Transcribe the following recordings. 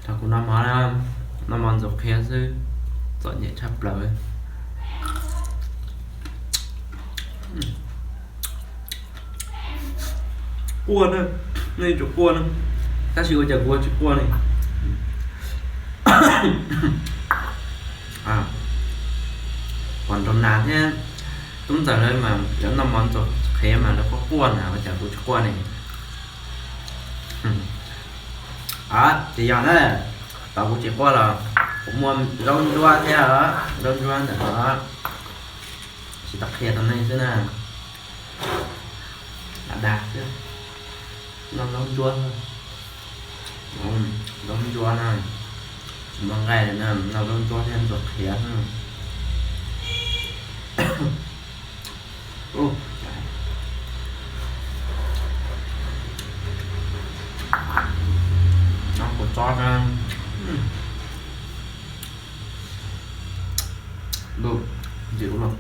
Thaum kuv noj mov na, noj mov ntxuav qhiav xwb, txom nyem tshaj plaws. Quaj na, nej tsum quaj na, tab sis ua cas kuv tsis quaj ne? Pom nraug nas thiab tub ntxawm lawv mas lawv noj mov ntxuav qhiav mas lawv quaj quaj na, ua cas kuv tsis quaj ne? Tsis yog na, tau kuv tsis quaj los kuv muaj zaub ntsuab thiab, zaub ntsuab ntawm no, tsis tau qhia rau nej xwb na. Dag dag xwb, noj zaub ntsuab, zaub ntsuab na, tsis muaj nqaij na, noj zaub ntsuab thiab ntxuav qhiav. Noj kua txob na, ntxim ua luaj.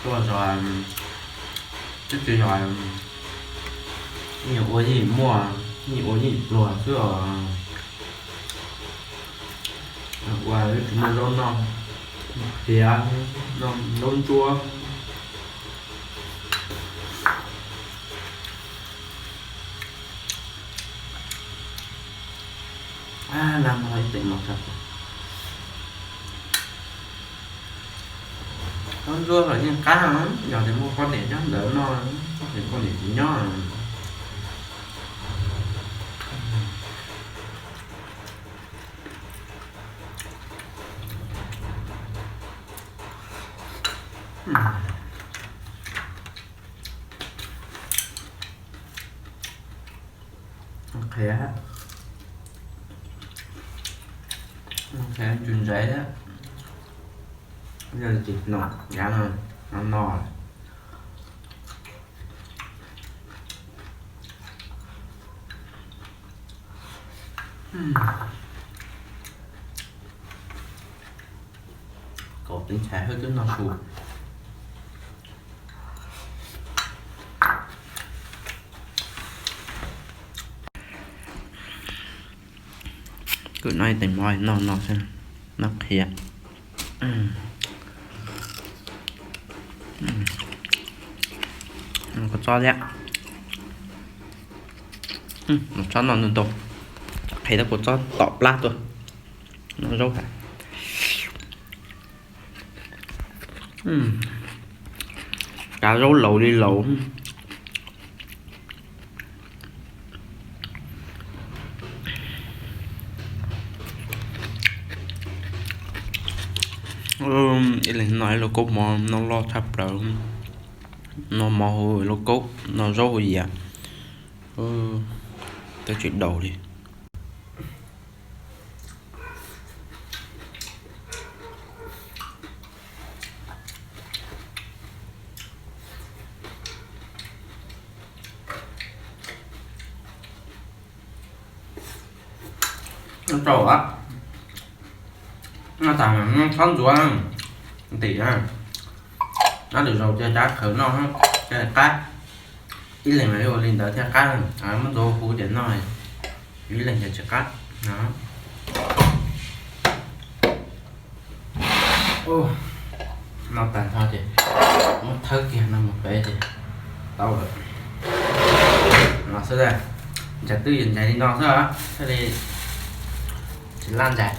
Tuaj zog, twb tsis yog, yeej ua yeej muaj, yeej ua yeej pluag xwb os. Ua tsis muaj zaub noj, qhiav, noj zaub ntsuab. Lag no ib teem mov tso. Zaub ntsuab los yeej qab, yog tias muaj poj niam nyob ntawd no, poj niam tsis nyob. Qhiav, qhiav ntsis ntsev thiab, yog li ces no, yav no, no no. Kaum tus ntxhais hwb twb noj su. Kuv noj ib teem mov no no xwb, noj qhiav. Kua txob thiab. Los txhob noj ntau ntau, qhia tab kua txob tom plab tuaj. Noj zaub hais. Kav zaub laus li laus. Ib leeg noj ib lauj kaub mov, noj loj tshaj plaws. Noj mov hauv lauj kaub, noj zaub hauv yias, twb tsis daus li. Rau, noj tas txhob ntxuav ntim na, noj lwm zaus cia rov qab noj thiaj qab. Ib leeg ua li ntawd thiaj qab, muab ntxuav huv ces noj, ib leeg ces tsis qab. Noj tas nrho ces muab thawb kiag no mus pem ces tau lawm. No xwb, ntsais twb yuav ntsais li no xwb thiaj li tsis laj ntsais.